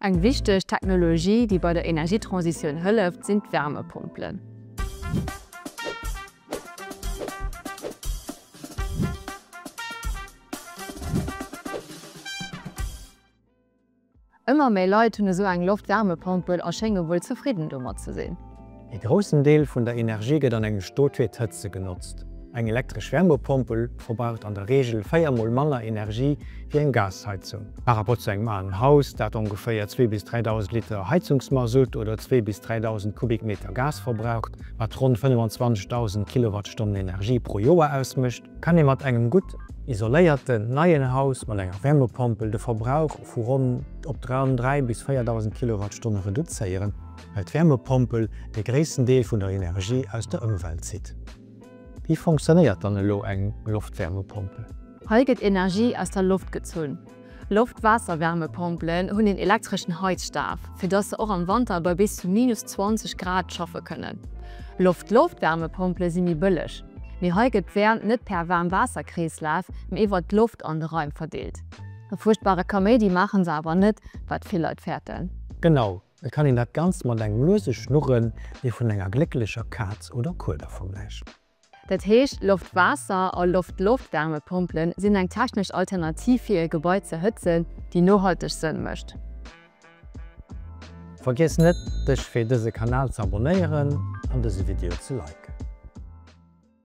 Eng wichteg Technologie, déi bei der Energietransitioun hëlleft, sinn d'Wärmepompelen. Ëmmer méi Leit hunn esou eng Loft-Wärmepompel a schénge wuel zefridden domat ze sinn. E groussen Deel vun der Energie gëtt an engem Stot fir d'Hëtze genotzt. Eng elektresch Wärmepompel verbraucht an der Reegel 4 mol manner Energie wéi eng Gasheizung. Par rapport zu engem alen Haus, dat ongeféier 2 bis 3.000 Liter Heizungsmasutt oder 2 bis 3.000 Kubikmeter Gas verbraucht, wat ronn 25.000 Kilowattstonnen Energie pro Joer ausmécht, kann ee mat engem gutt isoléierten neien Haus mat enger Wärmepompel de Verbrauch vu ronn op 3 bis 4.000 Kilowattstonne reduzéieren, well d'Wärmepompel de gréissten Deel vun der Energie aus der Ëmwelt zitt. Wéi fonctionnéiert dann elo eng Loftwärmepompel? Hei gëtt Energie aus der Loft gezunn. Loft-Waasser-Wärmepompelen hunn een elektreschen Heizstaf, fir dass se och am Wanter bei bis zu minus 20 Grad schaffe kënnen. Loft-Loft-Wärmepompele si méi bëlleg, mee hei gëtt d'Wäermt net per Waarmwaasserkreeslaf, mee iwwert d'Loft an de Raim verdeelt. E fuerchtbare Kaméidi maachen se awer net, wat vill Leit fäerten. Genau, et kann een dat Ganzt mat engem luese Schnurren, dee vun enger glécklecher Kaz oder Kueder vergläichen. Dat heescht, Loft-Waasser a Loft-Loft-Wärmepompelen sinn eng technesch Alternativ fir e Gebai ze hëtzen, déi nohalteg Sënn mécht. Vergiess net dech fir dëse Kanal ze abonnéieren an dëse Video ze liken.